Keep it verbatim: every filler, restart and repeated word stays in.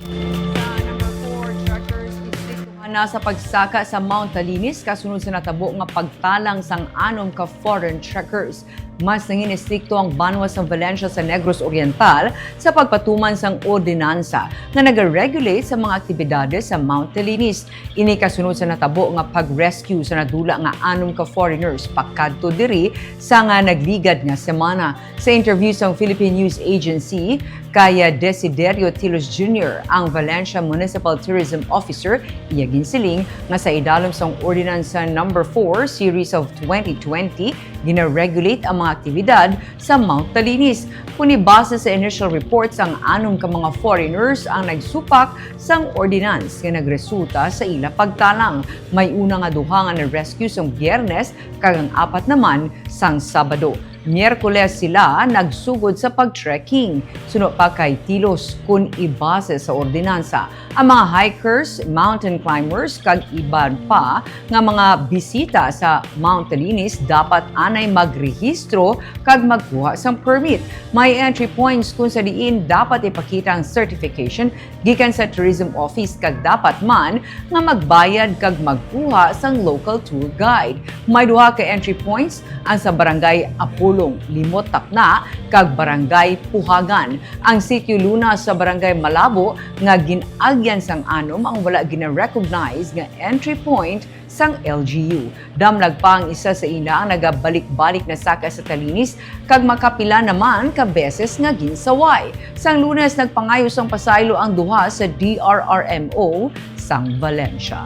Sa number four, trekkers istriktuhan na sa pagsaka sa Mount Talinis kasunod sa natabo nga pagtalang sang anom ka foreign trekkers. Mas nangin-istrikto ang banwa sang Valencia sa Negros Oriental sa pagpatuman sang ordinansa nga nagaregulate sa mga aktibidades sa Mount Talinis. Ini kasunod sa natabo nga pag-rescue sa nadula nga anom ka foreigners pakadto diri sa nga nagligad nga semana. Sa interview sang Philippine News Agency kay Desiderio Tilos Junior, ang Valencia Municipal Tourism Officer, iya ginsiling nga sa idalom sang Ordinansa Number four, Series of twenty twenty, gina-regulate ang mga aktibidad sa Mount Talinis. Kuni base sa initial reports, ang anom ka mga foreigners ang nagsupak sang ordinance nga nagresulta sa ila pagtalang. May una nga duha nga na-rescue sang Biyernes kag ang apat naman sang Sabado. Miyerkules sila nagsugod sa pag-trekking. Suno pa kay Tilos, kun ibase sa ordinansa, ang mga hikers, mountain climbers, kag iban pa nga mga bisita sa Mount Talinis dapat anay magrehistro kag magkuha sang permit. May entry points kun sa diin dapat ipakita ang certification gikan sa Tourism Office kag dapat man nga magbayad kag magkuha sang local tour guide. May duha ka entry points, ang sa Barangay Apulong, Limot Tapna, kag Barangay Puhagan. Ang Sitio Luna sa Barangay Malabo nga gin-agyan sang anom ang wala gina-recognize nga entry point sang L G U. Damlag pa ang isa sa ila ang nagabalik-balik na saka sa Talinis kag makapila naman ka beses nga ginsaway. Sang Lunes, nagpangayo sang pasaylo ang duha sa D R R M O sang Valencia.